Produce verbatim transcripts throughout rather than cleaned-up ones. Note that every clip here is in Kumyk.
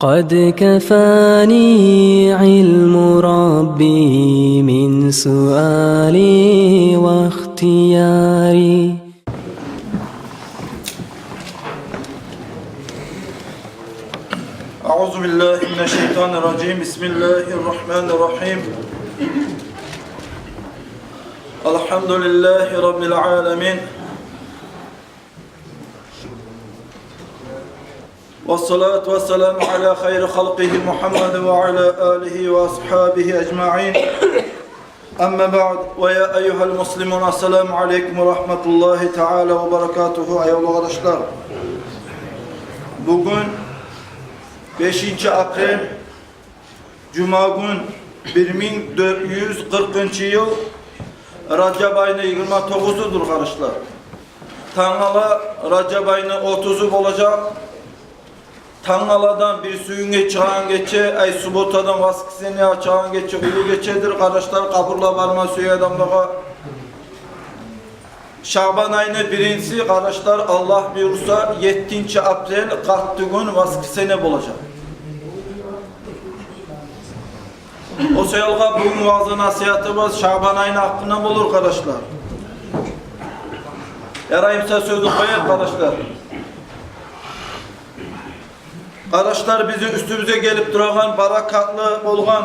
قد كفاني علم ربي من سؤالي واختياري. أعوذ بالله من الشيطان الرجيم. بسم الله الرحمن الرحيم. الحمد لله رب العالمين. والصلاة والسلام على خير خلقه محمد وعلى آله وأصحابه أجمعين. أما بعد، ويا أيها المسلمون، السلام عليكم ورحمة الله تعالى وبركاته. Аявлу къардашлар, бугюн бешинчи апрель, жума гюн, бир минг дёрт юз къыркъынчы йыл, Ражаб айны йигирма тогъузудур, къардашлар. Тангала Ражаб айны отузу болажакъ. Тангаладан бирисигюнге чыгъагъан гече, ай, субботадан воскресеньеге чыгъагъан гече уллу гечедир, къардашлар, къабурлагъа барма сюеген адамлагъа. Шагъбан айны биринчиси, къардашлар, Аллагь буюрса, еттинчи апрель, къаттыгюн, воскресенье болажакъ. О саялгъа бугюн ваъза-насигьатыбыз Шагъбан айны гьакъында болур, къардашлар. Ярай буса, сёзню къояйыкъ, къардашлар. Къардашлар, бизин уьстюбюзге гелип турагъан, баракатлы болгъан,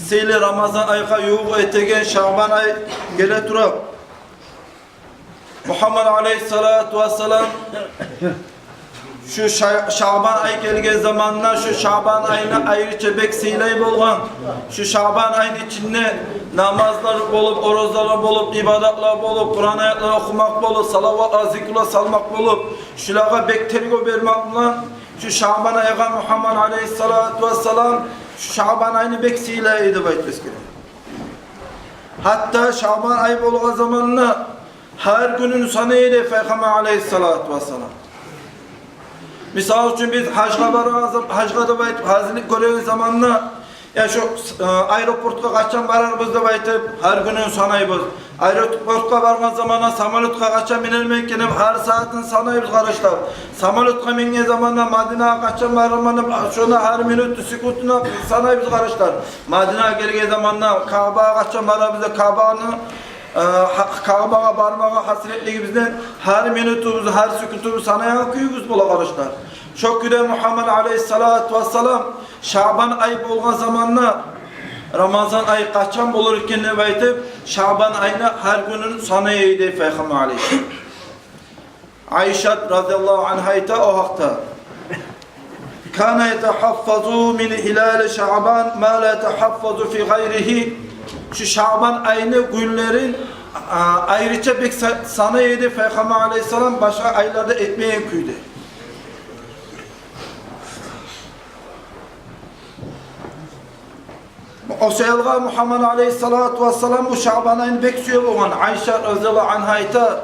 сыйлы Рамазан айгъа ювукъ этеген Шагъбан ай геле тура. Мугьаммад алейгьиссалату вассалам шу Ша-, Шагъбан ай гелген заманда шу Шагъбан айны айрыча бек сыйлай болгъан. Шу Шагъбан айны ичинде намазлар болуп, оразалар болуп, ибадатлар болуп, Къуран аятлар охумакъ болуп, салаватлар, зикрулар салмакъ болуп, шулагъа бек тергев бермек булан шу Шагъбан айгъа Мугьаммад алейгьиссалату вассалам шу Шагъбан айны бек сыйлай эди деп айтмагъа герек. Гьатта Шагъбан ай болгъан заманда гьар гюнюн санай эди Пайхаммар алейгьиссалату вассалам. Мисал учун, биз гьажгъа барабыз, гьажгъа деп айтып гьазирлик гёреген заманда, я шу, э, аэропортгъа къачан барарбыз деп айтып, гьар гюнюн санайбыз. Аэропортгъа баргъан заманда самолётгъа къачан минермен экен деп, гьар сагьатын санайбыз, къардашлар. Самолётгъа минген заманда Мадинагъа къачан барарман деп, шону гьар минутун, секундун санайбыз, къардашлар. Мадинагъа гелген заманда Каъбагъа къачан барабыз деп, Каъбаны, э, гьа-, Каъбагъа бармагъа гьасиретлигибизден гьар минутубуз, гьар секундубуз санайгъан кюйюбюз бола, къардашлар. Шо кюйде Мугьаммад алейгьиссалату вассалам Шагъбан ай болгъан заманда, Рамазан ай къачан болур экен деп айтып, Шагъбан айны гьар гюнюн санай эди Пайхаммар алейгьиссалам. Айшат разияллагьу ангьа айта о гьакъда: «Кана ятагьаффазу мин гьилали Шагъбан ма ла ятагьаффазу фи гъайригьи». Шу Шагъбан айны гюнлерин, а, айрыча бек са-, санай эди Пайхаммар алейгьиссалам, башгъа айларда этмеген кюйде. О саялгъа Мугьаммад алейгьиссалату вассалам бу Шагъбан айны бек сюе болгъан. Айшат разияллагьу ангьа айта: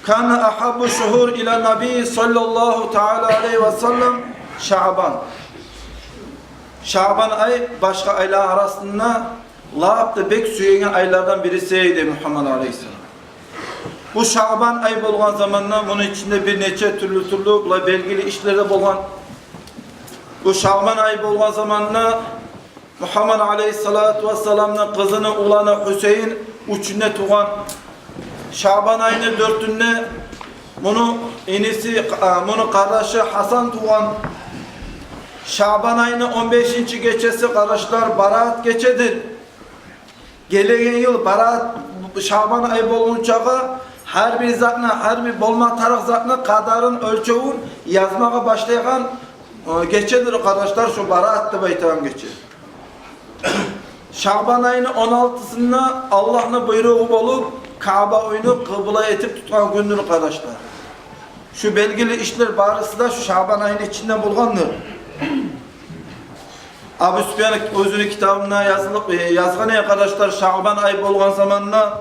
«Кана агьаббу шугьур ила ннабий саллаллагьу таала алайгьи ва саллам Шагъбан». Шагъбан ай башгъа айланы арасында лап да бек сюеген айлардан бириси эди Мугьаммад алейгьиссалам. Бу Шагъбан ай болгъан заманда муну ичинде бир нече тюрлю-тюрлю, булай белгили ишлер де болгъан. Бу Шагъбан ай болгъан заманда Мугьаммад алейгьиссалату вассаламны къызыны уланы Гьусейин уьчюнде тувгъан. Шагъбан айны дёртюнде муну иниси, а, муну къардашы Гьасан тувгъан. Шагъбан айны он бешинчи гечеси, къардашлар, Бараат гечедир. Гелеген йыл Бараат, Шагъбан ай болгъунчагъа гьар бир затны, гьар бир болма тарыкъ затны къадарын, оьлчевюн язмагъа башлайгъан, э, гечедир, къардашлар, шо Бараат деп айтагъан гече. Шагъбан айны он алтысында Аллагьны буйругъу болуп, Каъба уьйню къыбла этип тутгъан гюндюр, къардашлар. Шу белгили ишлер барысы да шу Шагъбан айны ичинде болгъандыр. Абу Суфьян оьзюню китабында язылып, э, язгъан эди, къардашлар, Шагъбан ай болгъан заманда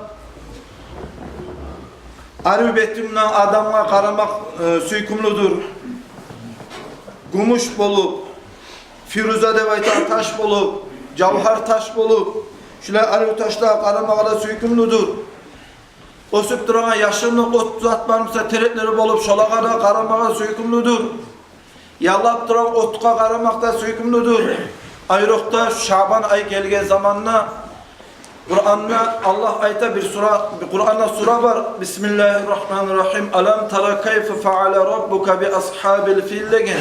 арив бетим булан адамгъа къарамакъ, э, сюйкюмлюдюр. Гюмюш болуп, фируза деп айтагъан таш болуп, жавгьар таш болуп, шулай арив ташлагъа къарамагъа да сюйкюмлюдюр. Оьсюп турагъан яшыллыкъ, от зат бар буса, тереклери болуп, шолагъа да къарамагъа сюйкюмлюдюр. яллап турагъан отгъа къарамакъ да сюйкюмлюдюр. Айрокъда Шабан ай гелген заманда Къуранда Аллагь айта, бир сура, бир Къуранда сура бар. Бисмиллагьи ррагьмани ррагьим. «Алам тара кайфа фаала раббука би асгьабил фил» деген.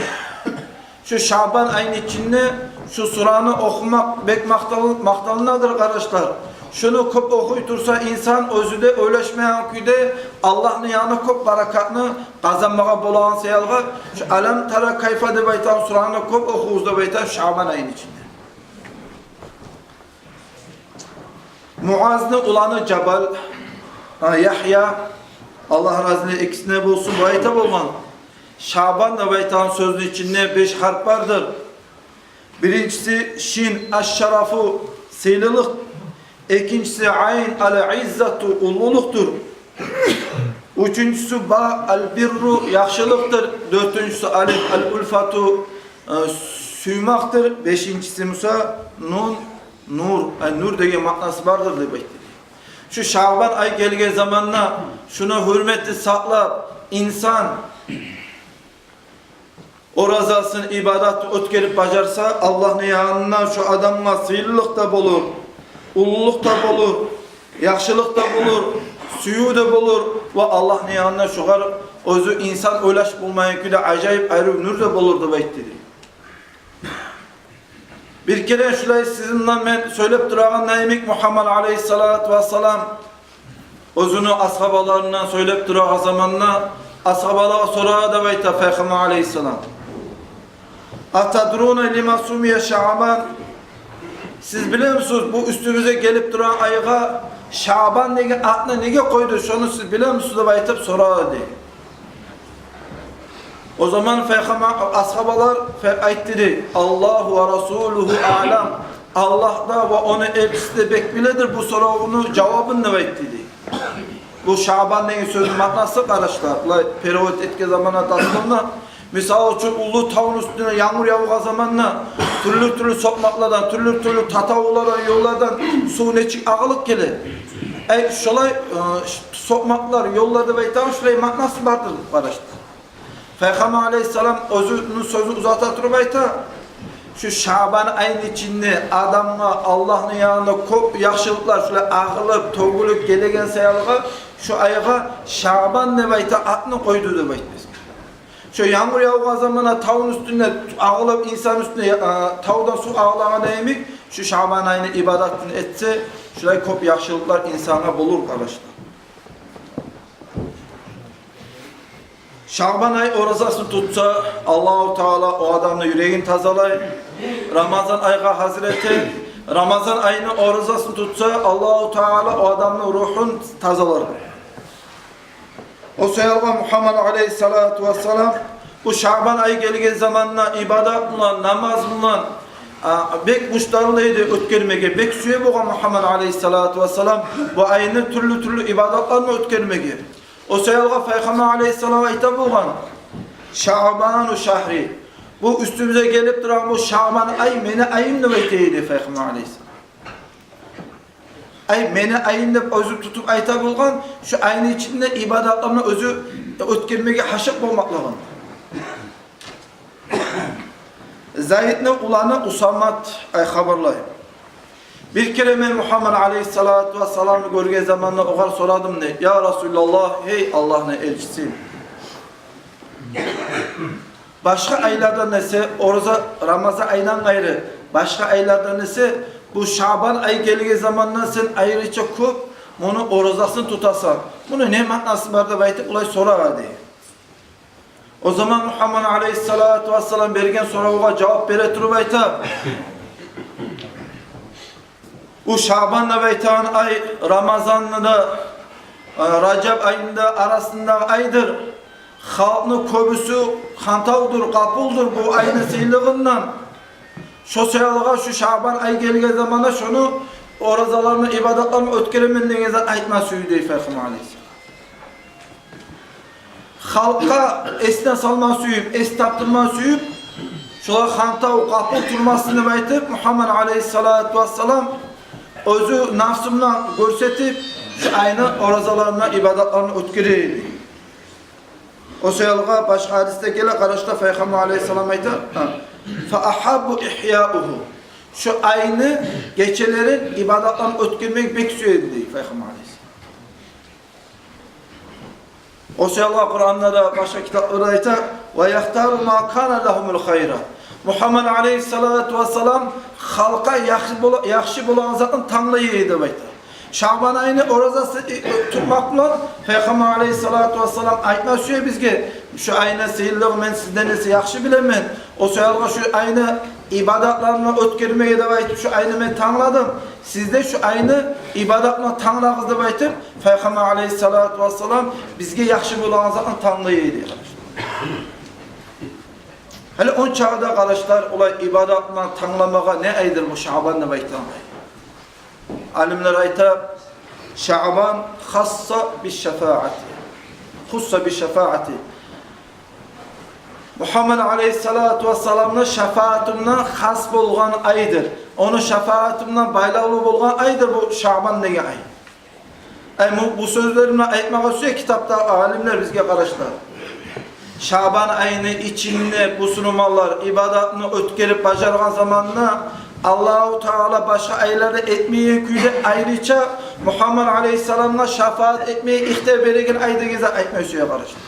Шу Шабан айны ичинде шу сураны охумакъ бек макътал-, макъталынадыр, къардашлар. Шуну кёп охуй турса инсан, оьзю де ойлашмайгъан кюйде Аллагьны янына кёп баракатны къазанмагъа болагъан саялгъа, шу «Алам тара кайфа» деп айтагъан сураны кёп охугъуз деп айта Шабан айны ичинде. Муазны уланы Жабал, а, Ягья, Аллагь разилиги экисине болсун, бу айта болгъан: Шабан деп айтагъан сёзню ичинде беш гьарп бардыр. Биринчиси шин, аш-шарафу, сыйлылыкъ. Экинчиси айн, ал-иззату, уллулукъдур. Уьчюнчюсю ба, ал-бирру, яхшылыкъдыр. Дёртюнчюсю алиф, ал-ульфату, э, сюймекдир. Бешинчиси буса нун, нур, э, нур деген маънасы бардыр деп айтды. Шу Шабан ай гелген заманда шуну гьюрметли сакълап, инсан оразасын, ибадатын оьтгерип бажарса, Аллагьны янында шу адамгъа сыйлылыкъ да болур, уллулукъ да болур, яхшылыкъ да болур, сююв де болур ва Аллагьны янында шугъар оьзю инсан ойлашып болмайгъан кюйде ажайып айры нур да болур деп айтды дей. Бир керен шулай сизин булан мен сёйлеп турагъанда йимик, Мугьаммад алайгьиссалату вассалам оьзюню асгьабаларындан сёйлеп турагъан заманда, асгьабалагъа сорай деп айта Пайхаммар алайгьиссалам: «Атадруна лима суммия Шаъбан?» Сиз билемисиз, бу уьстюбюзге гелип турагъан айгъа Шаъбан деген атны неге къойду, шону сиз билемисиз деп айтып сорай дей. О заман Пайхаммар, асгьабалар пе-, айтды дей: «Аллагьу ва расулугьу аълам». Аллагь да ва ону элчиси де бек биледир бу соравну жавабын деп айтды дей. Бу Шаъбан деген сёзню маънасы, къардашлар, булай перевод этген заманда дословно, мисал учун, уллу тавну уьстюне янгур явгъан заманда тюрлю-тюрлю сокъмакълардан, тюрлю-тюрлю татавуллардан, ёллардан сув нечик агъылып геле. Эй, шолай, э, сокъмакълар, ёллар деп айтагъан, шолай маънасы бардыр, къардашлар. Пайхаммар алайгьиссалам оьзюню сёзюн узата туруп айта: шу Шаъбан айны ичинде адамгъа Аллагьны янына кёп яхшылыкълар шулай агъылып, тёгюлюп гелеген саялгъа, шу айгъа Шаъбан деп айта атны къойду деп айтмас. Шу янгур явгъан заманда тавну уьстюне агъылып, инсан уьстюне, а, тавдан сув агъылагъан йимик, шу Шаъбан айны ибадатын этсе, шулай кёп яхшылыкълар инсангъа болур, къардашлар. Шаъбан ай оразасын тутса, Аллагьу Таала о адамны юрегин тазалай. Рамазан айгъа гьазир эте. Рамазан айны оразасын тутса, Аллагьу Таала о адамны ругьун тазалар. О саялгъа Мугьаммад алайгьиссалату вассалам бу Шаъбан ай гелген заманда ибадат булан, намаз булан, а, бек муштарлы эди оьтгермеге, бек сюе болгъан Мугьаммад алайгьиссалату вассалам бу айны тюрлю-тюрлю ибадатларын оьтгермеге. О саялгъа Пайхаммар алайгьиссалам айта болгъан: «Шаъбану шагьри». Бу уьстюбюзге гелип турагъан бу Шаъбан ай мени айым деп айта эди Пайхаммар алайгьиссалам. Ай мени айым деп оьзю тутуп айта болгъан, шу айны ичинде ибадатларын оьзю оьтгермеге гьашыкъ болмакълыгъын. Зайдны уланы Усамат, ай, хабарлай: «Бир керен мен Мугьаммад алайгьиссалату вассаламны гёрген заманда огъар сорадым, – дей, – я Расулаллагь, гьей Аллагьны элчиси, башгъа айлардан эсе, ораза, Рамазан айдан къайры, башгъа айлардан эсе, бу Шаъбан ай гелген заманда сен айрыча кёп муну оразасын тутасан. Муну не маънасы бар?» – деп айтып, олай сорай дей. О заман Мугьаммад алайгьиссалату вассалам берген соравгъа жавап бере туруп айта: «Бу Шаъбан деп айтагъан ай Рамазанны да, э, Ражаб айны да арасындагъы айдыр. Халкъны кёбюсю хантавдур, къапулдур бу айны сыйлылыгъындан. Шо саялгъа шу Шаъбан ай гелген заманда шону оразаларын, ибадатларын оьтгеремен», – деген зат айтма сюйдю Пайхаммар алайгьиссалам. Халкъгъа эсине салма сююп, эс тапдырма сююп, шолар хантав, къапул турмасын деп айтып, Мугьаммад алайгьиссалату вассалам оьзю нафсындан гёрсетип, шу айны оразаларын, ибадатларын оьтгере эди. О саялгъа башгъа гьадисде геле, къардашлар, Пайхаммар алейгьиссалам айта: «Фа агьаббу игьяугьу». Шо айны гечелерин ибадатланы оьтгермеге бек сюе эди, дей Пайхаммар алейгьиссалам. О саялгъа Къуранда да, башгъа китапларда айта: «Ва яхтару ма кана лагьумул хайра». Мугьаммад алейгьиссалату вассалам халкъгъа яхшы бола-, яхшы болагъан затны танглай эди деп айта. Шагьбан айны оразасын, э, э, тутмакъ булан Пайхаммар алейгьиссалату вассалам айтма сюе бизге: «Шу айны сыйлылыгъын мен сизден эсе яхшы билемен. О саялгъа шу айны ибадатланы оьтгермеге деп айтып, шу айны мен тангладым. Сиз де шу айны ибадатланы танглагъыз», — деп айтып, Пайхаммар алейгьиссалату вассалам бизге яхшы болагъан затны танглай эди. Гьали ончакъы да, къардашлар, олай ибадатланы тангламагъа не айдыр бу Шагьбан деп айтагъан ай? Алимлер айта: «Шагьбан хасса бишшафаати». Хусса бишшафаати. Мугьаммад алейгьиссалату вассаламны шафаатындан хас болгъан айдыр. Ону шафаатындан байлавлу болгъан айдыр бу Шагьбан деген ай. Ай, бу, бу сёзлени мен айтмагъа сюе китапдагъы алимлер бизге, къардашлар. Шагьбан айны ичинде бусурманлар ибадатны оьтгерип бажаргъан заманда Аллагьу Таала башгъа айларда этмейген кюйде айрыча Мугьаммад алейгьиссаламгъа шафаат этмеге ихтияр береген ай деген зат айтма сюе, къардашлар.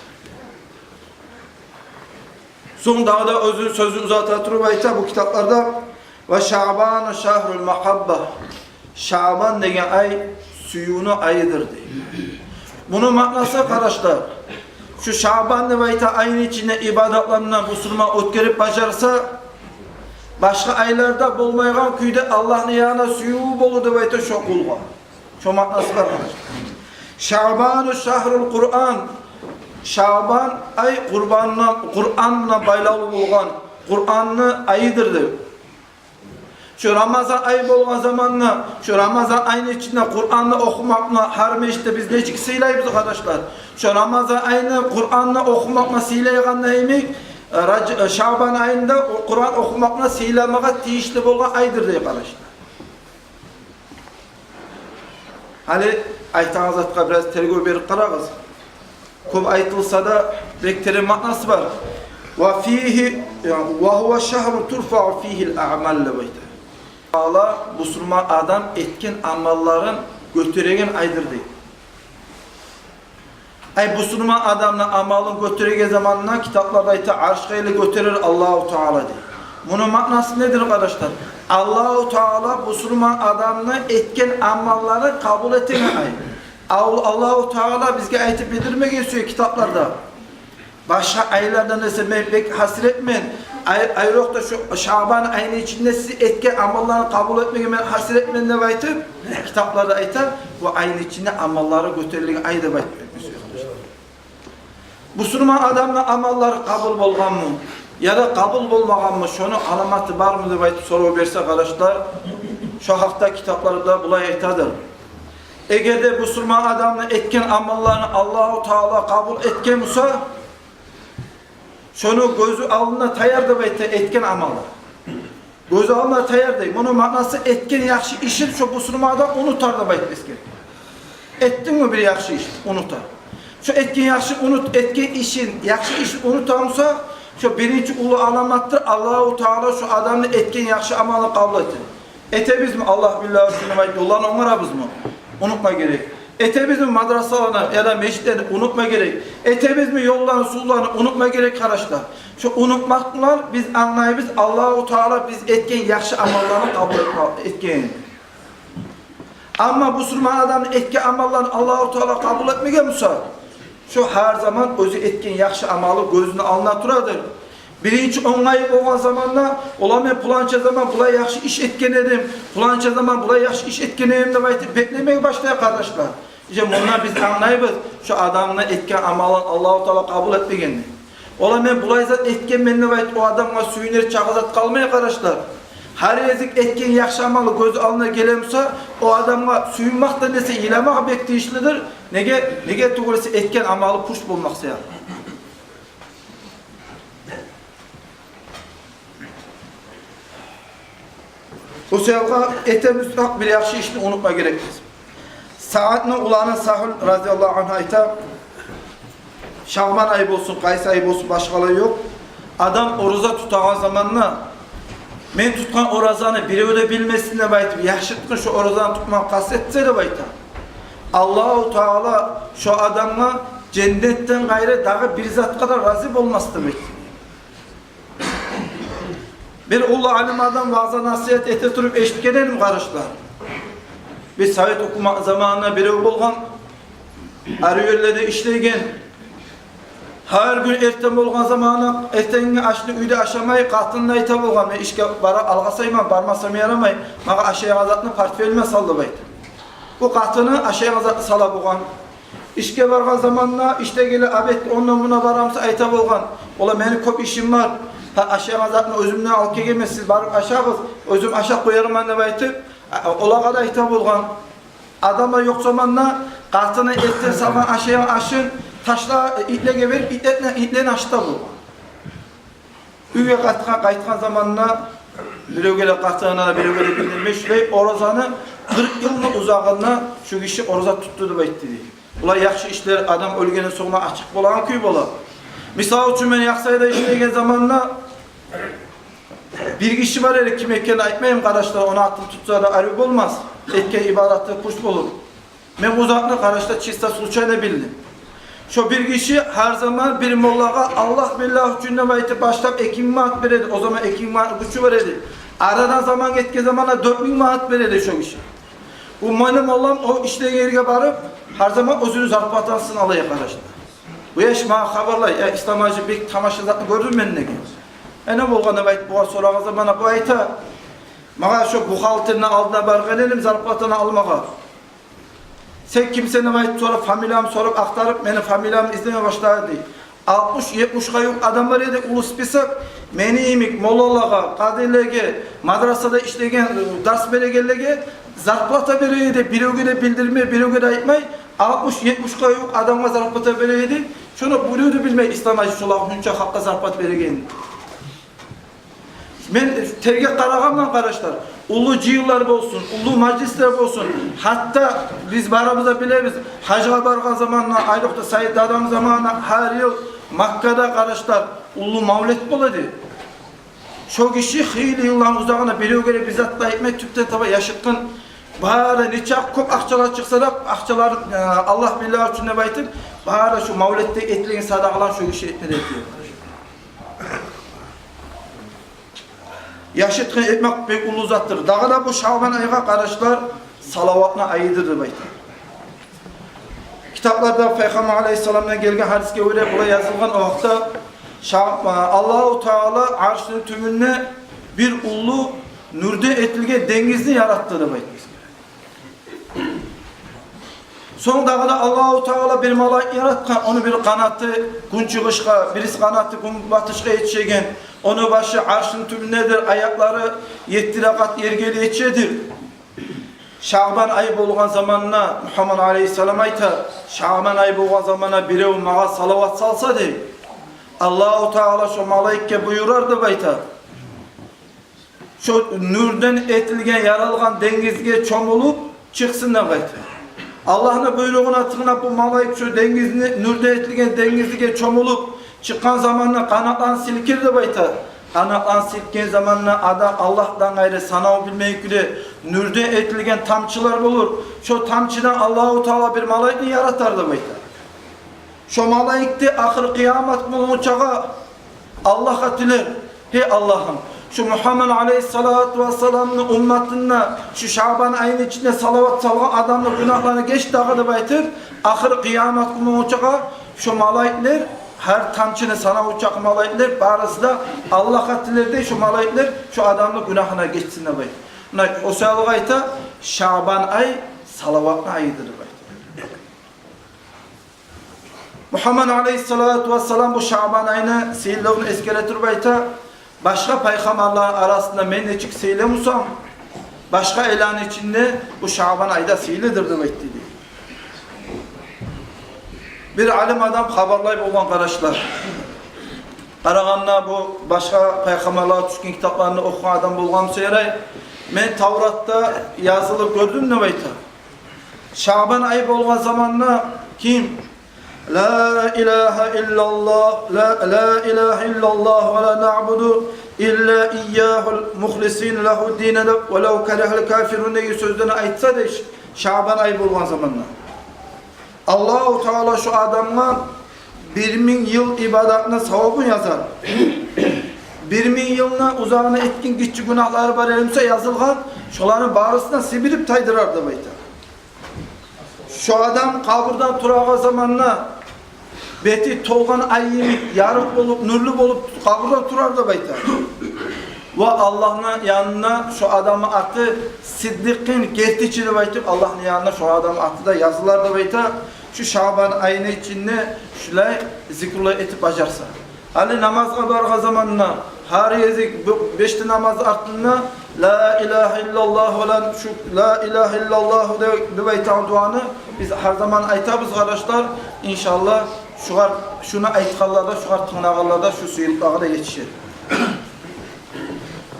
Сонг дагъы да оьзю сёзюн узата туруп айта бу китапларда: «Ва Шагьбану шагьрул магьабба». Шагьбан деген ай сюювню айыдыр, дей. Муну маънасы, къардашлар, шу Шагьбан деп айта айны ичинде ибадатланы бусурман оьтгерип бажарса, башгъа айларда болмайгъан кюйде Аллагьны янына сюювю болур деп айта шо къулгъа. Шо маънасы бар, къардашлар. «Шагьбану шагьрул Къуран». Шагьбан ай Къурбанны, Къуран булан байлавлу болгъан, Къуранны айыдыр деп. Шо Рамазан ай болгъан заманда, шо Рамазан айны ичинде Къуранны охумакъны гьар межитде биз нечик сыйлайбыз, къардашлар. Шо Рамазан айны Къуранны охумакъны сыйлайгъанда йимик, Раж-, Шагьбан айны да о Къуран охумакъны сыйламагъа тийишли болгъан айдыр, дей, къардашлар. Гьали айтагъан затгъа бираз тергев берип къарагъыз. Кёп айтылса да, бек терен маънасы бар. «Ва фигьи, ва гьува шагьру турфагъу фигьил аъмал», — деп айта. Аллагь бусурман адам этген амалларын гётереген айдыр, дей. Ай, бусурман адамны амалын гётереген заманда, китапларда айта, аршгъа ерли гётерер Аллагьу Таала, дей. Муну маънасы недир, къардашлар? Аллагьу Таала бусурман адамны этген амалларын къабул этеген ай. Ал-, Аллагьу Таала бизге айтып билдирмеге сюе китапларда. Башгъа айлардан эсе мен бек гьасиретмен. Ай-, айрокъда шу Шагьбан айны ичинде сиз этген амалланы къабул этмеге мен гьасиретмен деп айтып, китапларда айта, ва айны ичинде амаллары гётерилген ай деп айтып. Бусурман адамны амаллары къабул болгъанмы, яда къабул болмагъанмы, шону аламаты бармы деп айтып сорав берсе, къардашлар, шо гьакъда китапларда булай айтадыр. Эгер де бусурман адамны этген амалларын Аллагьу Таала къабул этген буса, шону гёзю алдына таяр деп айта этген амалы. Гёзю алдына таяр, дей. Муну маънасы, этген яхшы ишин шо бусурман адам унутар деп айтып эсгере. Этдингми бир яхшы иш, унутар. Шо этген яхшы унут-, этген ишин, яхшы ишин унута буса, шо биринчи уллу аламатдыр, Аллагьу Таала шо адамны этген яхшы амалын къабул этер. Этебизми Аллагь биллагь учун деп айтып ёлланы онгарабызмы? Унутма герек. Этебизми мадрасаланы яда межитлени? Унутма герек. Этебизми ёлланы, сувланы? Унутма герек, къардашлар. Шо унутмакъ булан биз англайбыз Аллагьу Таала биз этген яхшы амалланы къабул этме-, этгенин. Амма бусурман адамны этген амалларын Аллагьу Таала къабул этмеген буса, шо гьар заман оьзю этген яхшы амалы гёзюню алдына турадыр. Биринчи онгайы болгъан заманда, ола мен пуланча заман булай яхшы иш этген эдим, пуланча заман булай яхшы иш этген эдим деп айтып беклемеге башлай, къардашлар. Иже мундан биз англайбыз шо адамны этген амалын Аллагьу Таала къабул этмегенни. Ола мен булай зат этгенмен деп айтып о адамгъа сююнер чакъы зат къалмай, къардашлар. Гьар гезик этген яхшы амалы гёз алдына геле буса, о адамгъа сююнмакъдан эсе йыламакъ бек тийишлидир. Неге, неге тюгюл эсе этген амалы пуч болмакъ саялы. О саялгъа этебиз, бир яхшы ишни унутма герекбиз. Саадны уланы Сагьл разияллагьу ангьу айта: Шагьбан ай болсун, къайсы ай болсун, башгъалай ёкъ. Адам ораза тутагъан заманда, мен тутгъан оразаны бирев де билмесин деп айтып, яшыртгъын шо оразаны тутмагъа къаст этсе деп айта, Аллагьу Таала шо адамгъа женнетден къайры дагъы бир затгъа да рази болмас деп айта. Бир уллу алим адам ваъза-насигьат эте туруп эшитген эдим, къардашлар. Бир совет гьукумат заманында бирев болгъан, арив ерлерде ишлейген. Гьар гюн эртен болгъан заманда эртенги ашны уьйде ашамай, къатынына айта болгъан: «Мен ишге бара алгъасайман, бармасам ярамай, магъа ашайгъан затны портфелиме сал», — деп айта. Бу къатыны ашайгъан затны сала болгъан. Ишге баргъан заманда, ишде геле, обед онда-мунда барамса, айта болгъан: «Ола, мени кёп ишим бар. Гьа, ашайгъан затны оьзюмден алып гелгенмен, сиз барып ашагъыз, оьзюм ашап къоярман», — деп айтып, олагъа да айта болгъан. Адамлар ёкъ заманда къатыны эртен салгъан ашайгъан ашын ташла, итлеге берип, итлени, итлени ашата болгъан. Уьйге къайтгъан, къайтгъан заманда биревге де къатынына, биревге де билдирмей, шулай оразаны къыркъ йылны узагъында шу гиши ораза тутду деп айтды дей. Булай яхшы ишлер адам оьлгенден сонг ачыкъ болагъан кюй бола. Мисал учун, мен Аксайда ишлейген заманда бир гиши бар эди, ким экенин айтмайым, къардашлар, ону атын тутса да арив болмас. Этген ибадаты пуч болур. Мен бу затны, къардашлар, чисто случайно билдим. Шо бир гиши гьар заман бир моллагъа «Аллагь, биллагь учун» деп айтып башлап, эки минг манат бере эди. О заман эки минг манат гючю бар эди. Арадан заман гетген заманда дёрт минг манат бере эди шо гиши. Бу мени моллам о ишлеген ерге барып, гьар заман оьзюню зарплатасын ала эди, къардашлар. Бу яш магъа хабарлай: «Я, Ислам-гьажи, бек тамаша затны гёрдюм мен», — деген. «Э, не болгъан?» — деп айтып бугъар сорагъан заманда, бу айта: «Магъа шо бухгалтерни алдына баргъан эдим зарплатаны алмагъа. Сен кимсен?» — деп айтып сорап, фамилиямны сорап, ахтарып, мени фамилиямны излеме башлады дей. Алтмыш-етмишге ювукъ адам бар эди, уллу список. Мени йимик моллалагъа, къадилеге, мадрасада ишлеген, э, дарс берегенлеге зарплата бере эди, биревге де билдирмей, биревге де айтмай, алтмыш-етмишге ювукъ адамгъа зарплата бере эди. Шону бирев де билмей, Ислам-гьажи, шолагъа шунча халкъгъа зарплата берегенин. Мен тергеп къарагъанман, къардашлар. Уллу жыйынлар болсун, уллу мажлислер болсун. Гьатта биз барыбыз да билебиз, гьажгъа баргъан заманда, Айлыкъда Саид дадам заманында гьар йыл Маккада, къардашлар, уллу мавлет бола эди. Шо гиши хыйлы йылланы узагъына биревге де бир зат да айтмай, тюпден таба яшыртгъын, бары нечакъы кёп акъчалар чыкъса да, акъчалар, э, «Аллагь, биллагь учун» деп айтып, бары шо мавлетде этилеген садагъаланы шо гиши этме эди. Яшыртгъын этмек бек уллу затдыр. Дагъы да бу Шагъбан айгъа, къардашлар, салаватны айыдыр деп айта. Китапларда Пайхаммар алайгьиссаламдан гелген гьадисге гёре булай язылгъан: о вакътиде Шагъ-, Аллагьу Таала аршны тюбюнде бир уллу нюрден этилген денгизни яратды деп айта. Сонг дагъы да Аллагьу Таала бир малайик яратгъан, ону бир къанаты гюнчыгъышгъа, бириси къанаты гюнбатышгъа етишеген, ону башы аршны тюбюндедир, аякълары етти ракъат ерге де етишедир. Шагъбан ай болгъан заманда, Мугьаммад алайгьиссалам айта, Шагъбан ай болгъан заманда бирев магъа салават салса дей, Аллагьу Таала шо малайикге буюрар деп айта, шо нюрден этилген, яралгъан денгизге чомулуп чыкъсын деп айта. Аллагьны буйругъуна тынглап бу малайик шо денгизни, нюрден этилген денгизге чомулуп чыкъгъан заманда къанатларын силкер деп айта. Къанатларын силкген заманда адам Аллагьдан къайры санаву билмейик кюйде нюрден этилген тамчылар болур. Шо тамчыдан Аллагьу Таала бир малайикни яратар деп айта. Шо малайик де ахыр къыямат гюн болгъунчагъа Аллагьгъа тилер: «Гьей Аллагьым, шу Мугьаммад алайгьиссалату вассаламны умматына шу Шагъбан айны ичинде салават салгъан адамны гюнагьларын геч дагъы», — деп айтып, ахыр къыямат гюн болгъунчагъа шо малайиклер, гьар тамчыны санаву чакъы малайиклер, барысы да Аллагьгъа тилер дей шо малайиклер, шо адамны гюнагьын гечсин деп айта. Муна о саялы айта, Шагъбан ай салаватны айыдыр деп айта. Мугьаммад алайгьиссалату вассалам бу Шагъбан айны сыйлылыгъын эсгере туруп айта: «Башгъа пайхаммарланы арасында мен нечик сыйлы бусам, башгъа айланы ичинде бу Шагъбан ай да сыйлыдыр», — деп айтды дей. Бир алим адам хабарлай болгъан, къардашлар. Къарагъанда, бу башгъа пайхаммарлагъа тюшген китапланы охугъан адам болгъан буса ярай. «Мен Тавратда язылып гёрдюм, — деп айта, — Шагъбан ай болгъан заманда ким «Ла илагьа иллаллагь, ла, ла илагьа иллаллагь ва ла наъбуду илла ийягьу мухлисина лагьуддина ва лав каригьал кафирун» деген сёзлени айтса дей, Шаъбан ай болгъан заманда, Аллагьу Таала шо адамгъа бир минг йыл ибадатны савабын язар. Бир минг йылны узагъына этген гиччи гюнагьлары бар эди буса язылгъан, шоланы барысын да сибирип тайдырар деп айта. Шо адам къабурдан турагъан заманда бети толгъан ай йимик ярыкъ болуп, нюрлю болуп къабурдан турар деп айта. Ва Аллагьны янына шо адамны аты сиддикъин, гертичи деп айтып, Аллагьны янына шо адамны аты да язылар деп айта. Шо Шаъбан айны ичинде шулай зикрулар этип бажарса. Гьали намазгъа баргъан заманда гьар гезик бу беш де намаз артында «Ла илагьа иллаллагь» булан, шо «Ла илагьа иллаллагь» деп, деп айтагъан дуаны биз гьар заман айтабыз, къардашлар. Иншаллагь, шугъар, шуну айтгъанлар да, шугъар тынглагъанлар да шо сыйлыкълагъа да етишер.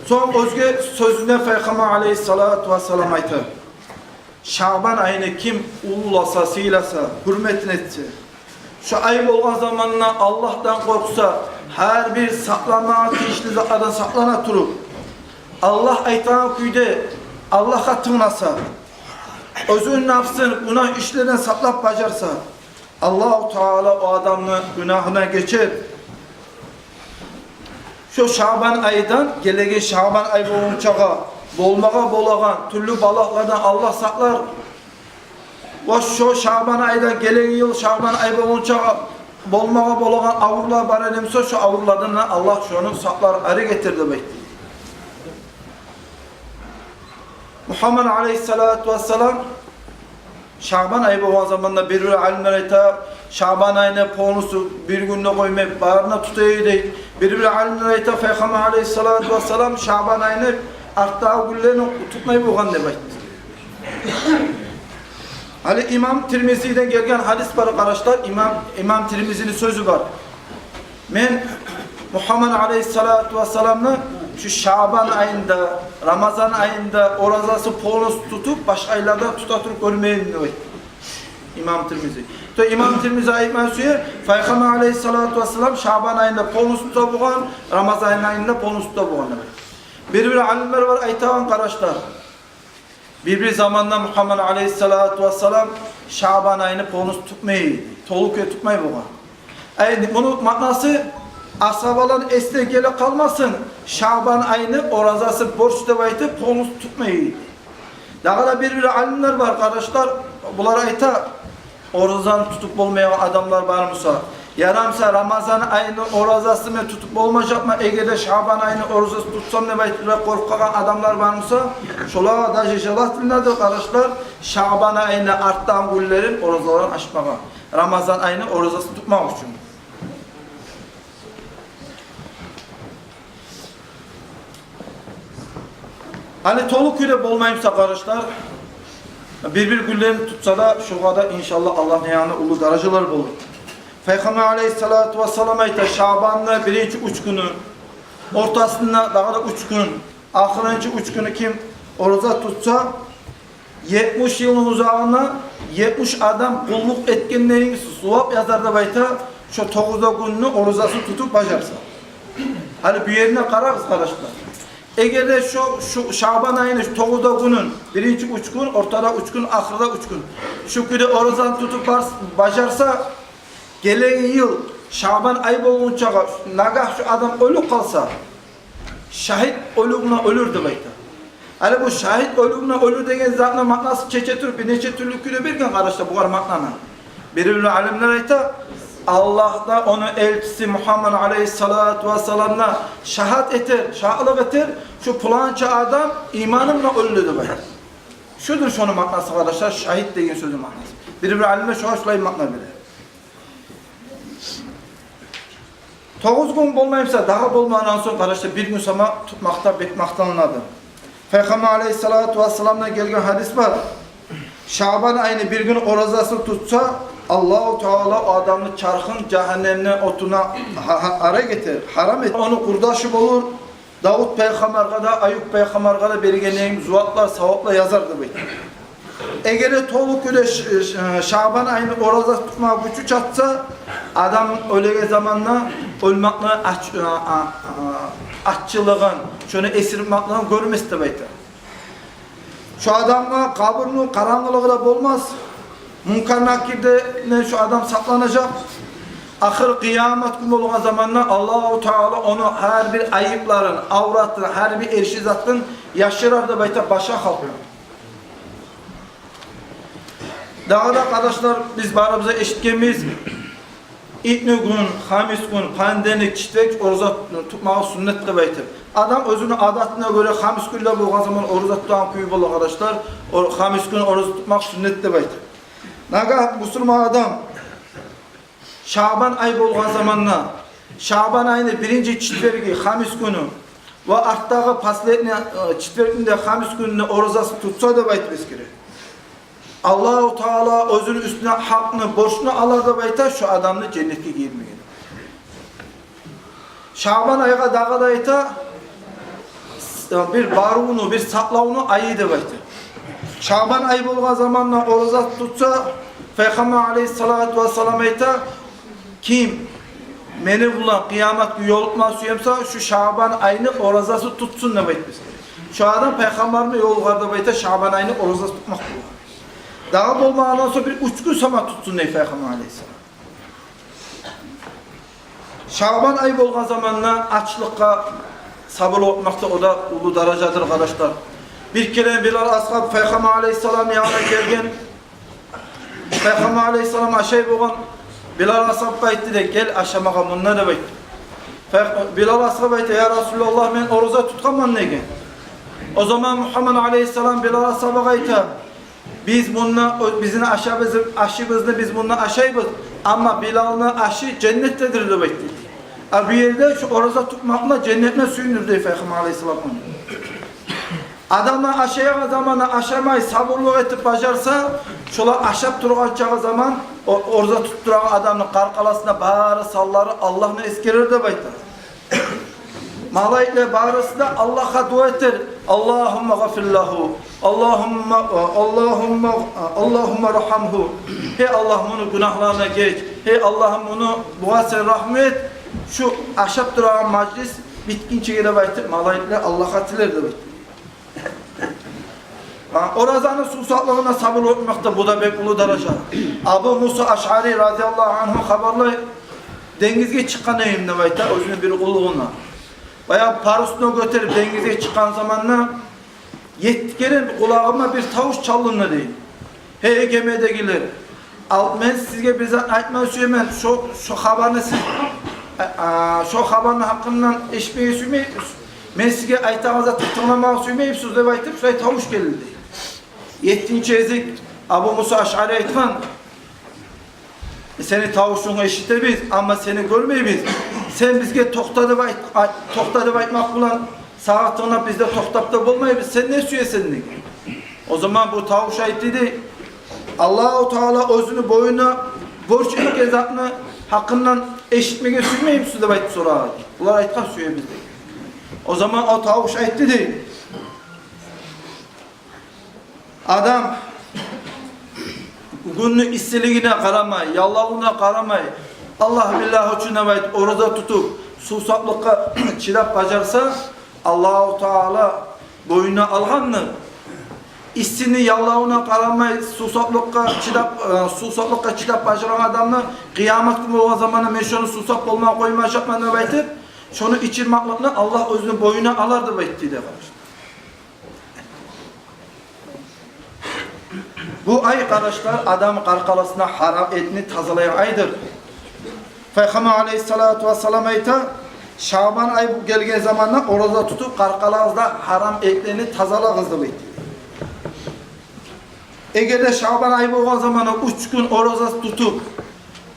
Сонг оьзге сёзюнде Пайхаммар алайгьиссалату вассалам айта: Шаъбан айны ким уллуласа, сыйласа, гьюрметин этсе, шо ай болгъан заманда Аллагьдан къоркъса, гьар бир сакъланмагъа тийишли затлардан сакълана туруп, Аллагь айтагъан кюйде Аллагьгъа тынгласа, оьзюню напсын гюнагь ишлерден сакълап бажарса, Аллагьу Таала о адамны гюнагьын гечер. Шо Шаъбан айдан гелеген Шаъбан ай болгъунчагъа болмагъа болагъан тюрлю балагьлардан Аллагь сакълар. Ва шо Шаъбан айдан гелеген йыл Шаъбан ай болгъунчагъа болмагъа болагъан аврулар бар эди буса, шо аврулардан да Аллагь шону сакълар, арек этер деп айтды. Мугьаммад алайгьиссалату вассалам Шаъбан ай болгъан заманда, бир-бир алимлер айта, Шаъбан айны полностью бир гюн де къоймай, барын да тута эди дей. Бир-бир алимлер айта, Пайхаммар алайгьиссалату вассалам Шаъбан айны артдагъы гюнлерин тутмай болгъан деп айтды. Гьали имам Тирмизиден гелген гьадис бар, къардашлар, имам, имам Тирмизини сёзю бар. Мен Мугьаммад алайгьиссалату вассаламны шо Шаъбан айында, Рамазан айында оразасын полностью тутуп, башгъа айларда тута туруп гёрмегенмен деп айтды имам Тирмизи. То имам Тирмизи айтма сюе, Пайхаммар алайгьиссалату вассалам Шаъбан айында полностью тута болгъан, Рамазан айында полностью тута болгъан деп айтды. Бир-бир алимлер бар айтагъан, къардашлар. Бир-бир заманда Мугьаммад алайгьиссалату вассалам Шаъбан айны полностью тутмай, толу кюйде тутмай болгъан. Ай, муну маънасы, асгьабаланы эсине геле къалмасын, Шаъбан айны оразасы борч деп айтып, полностью тутмай. Дагъы да бир-бир алимлер бар, къардашлар, булар айта, оразаны тутуп болмайгъан адамлар бар буса, яда буса Рамазан айны оразасын мен тутуп болмажакъман, эгер де Шаъбан айны оразасын тутсам деп айтып къоркъагъан адамлар бар буса, шолагъа даже желательнодур, къардашлар, Шаъбан айны артдагъы гюнлерин оразаларын ачмагъа, Рамазан айны оразасын тутмакъ учун. Гьали толу кюйде болмай буса, къардашлар, бир-бир гюнлерин тутса да, шогъар да, иншаллагь, Аллагьны янында уллу даражалар болур. Пайхаммар алайгьиссалату вассалам айта, Шаъбанны биринчи уьч гюню, ортасында дагъы да уьч гюн, ахырынчы уьч гюню ким ораза тутса, етмиш йылны узагъына етмиш адам къуллукъ этгенлени зувап язар деп айта, шо тогъуз да гюнню оразасын тутуп бажарса. Гьали бу ерине къарагъыз, къардашлар. Эгер де шо, шо Шаъбан айны шо тогъуз да гюнюн, биринчи уьч гюн, ортада уьч гюн, ахырда уьч гюн, шо кюйде оразаны тутуп барс-, бажарса, гелеген йыл Шаъбан ай болгъунчагъа нагагь шо адам оьлюп къалса, шагьит оьлюгюне оьлюр деп айта. Гьали бу шагьит оьлюгюне оьлюр деген затны маънасын чече туруп, бир нече тюрлю кюйде берген, къардашлар, бугъар маънаны. Бир-бир алимлер айта, Аллагь да, ону элчиси Мугьаммад алайгьиссалату вассалам да шагьат этер, шагьатлыкъ этер, шо пуланча адам иманы булан оьлдю деп айта. Шудур шону маънасы, къардашлар, шагьит деген сёзню маънасы. Бир-бир алимлер шогъар шулай маъна бере. Тогъуз гюн болмай буса, дагъы болмагъандан сонг, къардашлар, бир гюн сама тутмакъда бек макътанылады. Пайхаммар алайгьиссалату вассаламдан гелген гьадис бар. Шаъбан айны бир гюн оразасын тутса, Аллагьу Таала о адамны чархын жагьаннемни отуна гьа-, гьа-, арек этер, гьарам этер. Ону къурдашы болур, Давут пайхаммаргъа да, Аюп пайхаммаргъа да берген йимик зуваплар, саваплар язар деп айта. Эгер де толу кюйде ш-, ш-, Шабан айны ораза тутмагъа гючю чатса, адам оьлеген заманда оьлмекни ач-, а, а, а, аччылыгъын, шону эсирмеклигин гёрмес деп айта. Шо адамгъа къабурну къарангылыгъы да болмас. Мункар Накирден шо адам сакъланажакъ. Ахыр къыямат гюн болгъан заманда Аллагьу Таала ону гьар бир айыпларын, авратын, гьар бир эрши затын яшырар деп айта башгъа халкъдан. Дагъы да, къардашлар, биз барыбыз да эшитгенбиз, итнигюн, хамисгюн, понедельник, четверг ораза тутмагъы сюннет деп айтып. Адам оьзюню адатына гёре хамисгюн де болгъан заман ораза тутагъан кюю бола, къардашлар, о хамисгюн ораза тутмакъ сюннет деп айтып. Нагагь бусурман адам Шабан ай болгъан заманда, Шабан айны биринчи четверги, хамисгюню ва артдагъы последний, э, четвергни де, хамисгюнню де оразасын тутса деп айтып эсгере. Аллагьу Таала оьзюню уьстюне гьакъны, борчну алар деп айта, шо адамны женнетге гийирмеге. Шабан айгъа дагъы да айта, с-, бир барывну, бир сакълавну айы деп айта. Шабан ай болгъан заманда ораза тутса, Пайхаммар алейгьиссалату вассалам айта: «Ким мени булан къыямат гюн ёлукъма сюе буса, шу Шабан айны оразасын тутсун», — деп айтып эсгере. Шо адам Пайхаммарны ёлугъар деп айта Шабан айны оразасын тутмакъ булан. Дагъы болмагъандан сонг бир уьч гюн сама тутсун дей Пайхаммар алейгьиссалам. Шабан ай болгъан заманда ачлыкъгъа сабурлукъ этмакъ да, о да уллу даражадыр, къардашлар. Бир керен Билал асгьаб Пайхаммар алейгьиссаламны янына гелген. Пайхаммар алейгьиссалам ашай болгъан. Билал асгьабгъа айтды дей: «Гел ашамагъа мунда», — деп айтды. Пай-, Билал асгьаб айта: «Я Расулаллагь, мен ораза тутгъанман», — деген. О заман Мугьаммад алейгьиссалам Билал асгьабгъа айта: «Биз мунда, о, бизин ашабыз-, ашыбызны биз мунда ашайбыз, амма Билалны ашы женнетдедир», — деп айтды. А бу ерде шо ораза тутмакъны женнетине сююндюр дей Пайхаммар алейгьиссалам. Адамлар ашайгъан заманда ашамай, сабурлукъ этип бажарса, шолар ашап тургъан чагъы заман о, ораза тутуп турагъан адамны къаркъарасында бары санлары Аллагьны эсгерер деп айта. Малайиклер барысы да Аллагьгъа дуа этер: «Аллагьумма гъфир лагьу, Аллагьумма, Аллагьумма, Аллагьумма рагьамгьу». «Гьей Аллагь, муну гюнагьларына геч. Гьей Аллагь, муну, бугъар сен рагьму эт. Шу ашап турагъан мажлис битгинчеге», — деп айтып, малайиклер Аллагьгъа тилер деп айта. Гьа, оразаны сувсаплыгъына сабур болмакъ да, бу да бек уллу даража. Абу Муса Ашъари разияллагьу ангьу хабарлай: «Денгизге чыкъгъан эдим, — деп айта, — оьзюню бир къуллугъуна. Баягъы парусну гётерип денгизге чыкъгъан заманда етти керен къулагъыма бир тавуш чалынды, — дей. — Гьей гемедегилер, ал, мен сизге бир зат айтма сюемен, шо, шо хабарны сиз, а, а, шо хабарны гьакъындан эшитмеге сюймейсиз? Мен сизге айтагъан затны тынгламагъа сюймейсиз?» — деп айтып, шулай тавуш гелди, дей. Еттинчи гезик Абу Муса Ашъари айтгъан: «Сени тавушунгну эшитебиз, амма сени гёрмейбиз. Сен бизге токъта деп айт, айт, токъта деп айтмакъ булан, сагъа тынглап биз де токътап да болмайбыз. Сен не сюесен?» — деген. О заман бу тавуш айтды, дей: «Аллагьу Таала оьзюню бойнуна борч этген затны гьакъындан эшитмеге сюймеймисиз?» — деп айтып сорагъан. Булар айтгъан: «Сюебиз», — деген. О заман о тавуш айтды, дей: «Адам гюнню иссилигине къарамай, яллавуна къарамай, Аллагь-биллагь учун деп айтып, ораза тутуп, сувсаплыкъгъа чыдап бажарса, Аллагьу Таала бойнуна алгъанны, иссини яллавуна къарамай, сувсаплыкъгъа чыдап, э, сувсаплыкъгъа чыдап бажаргъан адамны, къыямат гюн болгъан заманда мен шону сувсап болмай къоймажакъман деп айтып, шону ичирмакълыкъны Аллагь оьзюню бойнуна алар», — деп айтды, дей, къардашлар. Бу ай, къардашлар, адамны къаркъарасына гьарам этни тазалайгъан айдыр. Пайхаммар алейгьиссалату вассалам айта: «Шабан ай бу гелген заманда ораза тутуп, къаркъарагъызда гьарам этлени тазалагъыз», — деп айтды. Эгер де Шабан ай болгъан заманда уьч гюн ораза тутуп,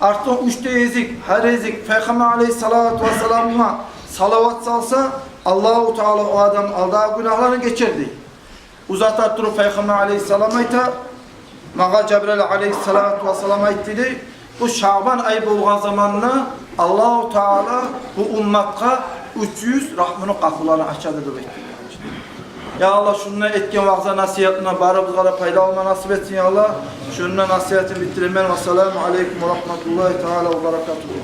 артдан уьч де гезик, гьар гезик Пайхаммар алейгьиссалату вассаламгъа салават салса, Аллагьу Таала о адамны алдагъы гюнагьларын гечер, дей. Узата туруп Пайхаммар алейгьиссалам айта: «Магъа Жабраил алейгьиссалату вассалам айтды, — дей, — бу Шабан ай болгъан заманда Аллагьу Таала бу умматгъа уьч юз рагьмуну къапуларын ачады», — деп айтды. Я Аллагь, шунда этген ваъза-насигьатына барыбызгъа да пайда алма насип этсин, я Аллагь. Шунда насигьатны битиремен. Вассаламу алейкум ва рагьматуллагьи таала ва баракатугьу.